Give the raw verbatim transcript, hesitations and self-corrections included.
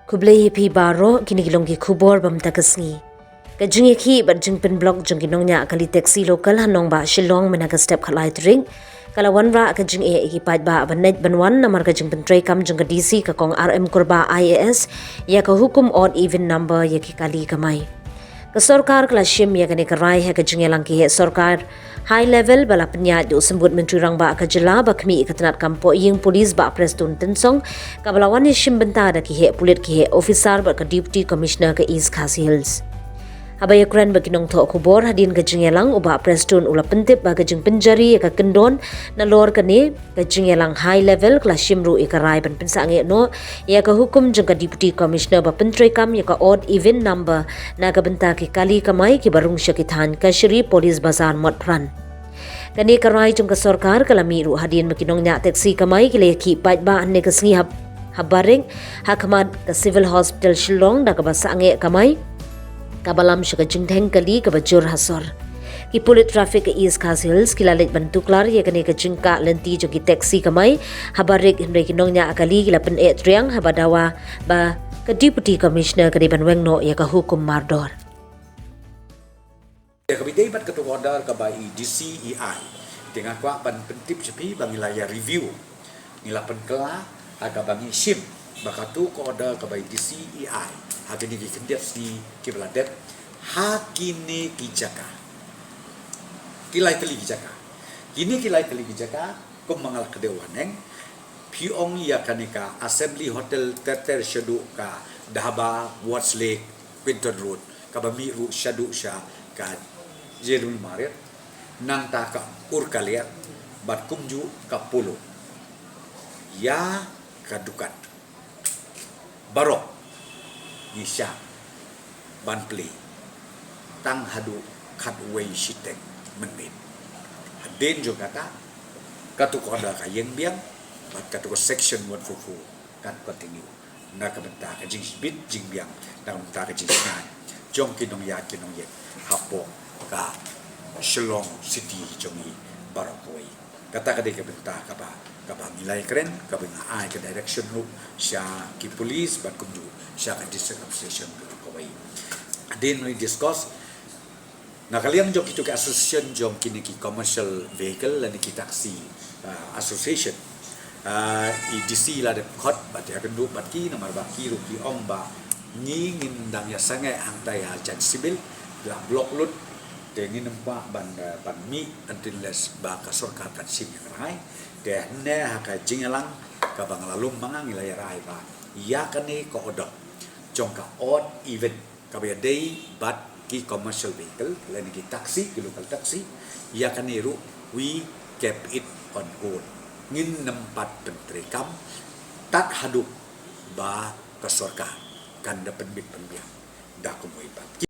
Khublei ïa phi baroh, kine ki long ki khubor ba mynta ka sngi. Ka jingïakhih bad jingpynblok jong ki nongñiah kali taxi local ha nongbah Shillong mynta ka step khatlai tarik ka la wanrah ka jingeh ïa ki paidbah ban leit ban wan namar ka jingpyntreikam jong ka D C ka Kong R M Kurbah I A S ïa ka hukum odd even number ïa ki kali kamai. Ka sorkar ka la shim ïa kane ka rai ha ka jingïalang ki heh sorkar high level ba la pynïaid da u Symbud Myntri Rangbah ka jylla ba khmih ïa ka tnat kam pohïing police Bah Prestone Tynsong, kaba la wan ïashim bynta da ki heh pulit, ki heh officer bad ka Deputy Commissioner ka East Khasi Hills. Haba ïakren bad ki nongthoh khubor hadien ka jingïalang, u Bah Prestone u la pyntip ba ka jingpynjari ïa ka kyndon nalor kane ka jingïalang high level ka la shim ruh ïa ka rai ban pynsangeh noh ïa ka hukum jong ka Deputy Commissioner ba pyntreikam ïa ka odd even number na ka bynta ki kali kamai kiba rung sha ki thaiñ Kashari, Police Bazar, Motphran. Kane ka rai jong ka sorkar ka la mih ruh hadien ba ki nongñiah taxi kamai ki la ïakhih paidbah hynne ka sngi ha, ha Barik, ha khmat ka Civil Hospital Shillong da kaba sangeh kamai kaba lam sha ka jingdheng kali kaba jur ha sor. Ki pulit traffic ka East Khasi Hills ki la leit ban tuklar ïa kane ka jingkah lynti jong ki taxi kamai ha Barik, hynrei ki nongñiah kali ki la pyneh triang haba dawa ba ka Deputy Commissioner ka dei ban weng noh ïa ka hukum mardor. Ïa kaba ïadei bad katu ka order kaba i D C i ai, te nga kwah ban pyntip sha phi ba ngi la ïa review, ngi la pynkylla ha kaba ngi shim ba katu ka order kaba i D C i ai ha kine ki khyndiat sngi kiba la dep ha kine ki jaka. Ki lai tylli ki jaka. Kine ki lai tylli ki jaka, kum ma nga la kdew haneng, phi ong ïa kane ka Assembly Hotel ter ter shaduh ka Dhaba, Ward's Lake, Quinton Road, kaba mih ruh shaduh sha ka J W Marriott, nangta ka Urkalia bad kumjuh ka Polo. Ïa ka dukan baroh ngi shah ban plie tang haduh khatwei shiteng mynmiet. Hadien jong kata, katu ka order ka ïeng biang bad katu ka Section one four four kan continue na ka bynta ka jingbit jingbiang, na ka bynta ka jingsngain jong ki nongïaid ki nongïeit hapoh ka Shillong City jong ngi baroh kawei. Kata ka dei ka bynta kaba, kaba ngi la ïakren, kaba nga ai ka direction ruh sha ki police bad kumjuh sha ka District Administration baroh kawei. Hadien ngi discuss na ka liang jong kitu ki association jong kine ki commercial vehicle lane ki taxi, ah, association. Ah, i D C la dep khot bad ïakynduh bad ki namar ba ki ruh ki ong ba ngi ngin dang ïasangeh hangta ïa jan civil, la block lut, te ngin ym kwah ban, eh, ban mih until unless ba ka sorkar kan shim ïa ka rai. Te hynne ha ka jingïalang kaba nga la lum ma nga, ngi la ïa rai ba ïa kane ka order jong ka odd even kaba ïadei bad ki commercial vehicle lane ki taxi, ki local taxi, ïa kane ruh we kept it on hold. Ngin nym pat pyntreikam tad haduh ba ka sorkar kan da pynbit pynbiang da kumwei pat.